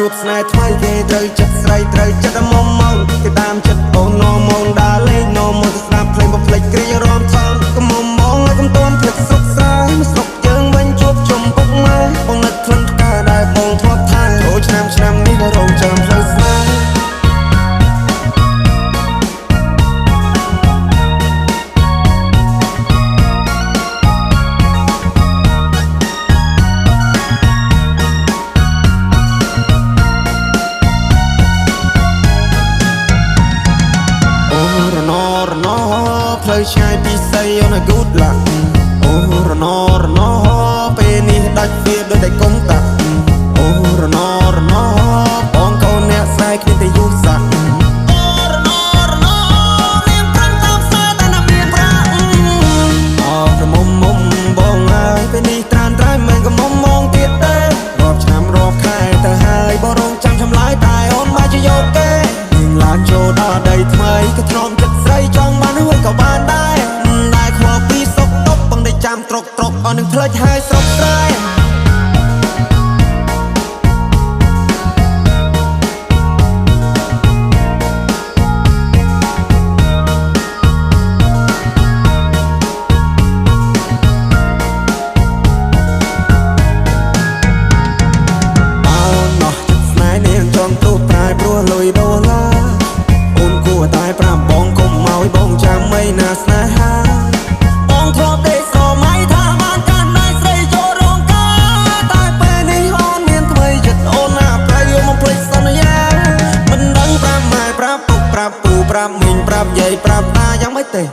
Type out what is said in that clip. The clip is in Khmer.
ជួបស្នេហ៍ថ្មីគេត្រូវចិត្តស្រីត្រូវចិត្តមុំមកគេតាមចិត្តអូននមអូនដើរលេងនមមកស្ដាប់ភ្លេងបំភ្លេចគ្រារំចំកុំមុំមកឲ្យកុំតន់ភ្លេចស្រុកស្រែមកស្រុកយើងវិញជួបជុំពុកម៉ែបងនឹកក្លិនផ្កាដែលបងធ្លាប់ថែអូឆ្នាំឆ្នាំនេះក៏រងចាំផ្លូវស្នេហ៍ អូរណរណផ្លូវឆ្ងាយពីស័យអូន good luck អូរណរណពេលនេះដាច់វាដូចតែកុងតាក់អូរណរណបងកូនអ្នកស្រែគ្មានតែយូសាក់អូរណរណនាងប្រឹងតាមខ្សែតែណាមានប្រាក់អរមុំមុំបងហើយពេលនេះត្រានត្រៃមិនក៏មុំមងទៀតទេរាប់ឆ្នាំរាប់ខែទៅហើយបងរងចាំចម្លើយតែអូនមកជាយកគេ នាងឡើងចូលដល់ដីថ្មីក៏ធ្នមចិត្តស្រីចង់បានហើយក៏បានដែរដែរខ្វល់ពីសុកតុកបងได้ចាំត្រុកត្រុកអស់នឹងផ្លេចហើយស្រុកស្រែអើណោះចិត្តស្នេហ៍នាងចង់ទោះប្រែព្រោះលុយដុល្លារអូនគួរតែប្រាប់បងកុំឲ្យបងចាំអីណាស្នេហាបងធ្លាប់ដេកស្រមៃថាបានកាន់ដៃស្រីចូលរោងការតែពេលនេះអូនមានថ្មីចិត្តអូនណាប្រៃយកមកភ្លេចសន្យាមិនដឹងប្រាប់ម៉ែប្រាប់ពុកប្រាប់ពូប្រាប់មីងប្រាប់យាយប្រាប់តាយ៉ាងម៉េចទេ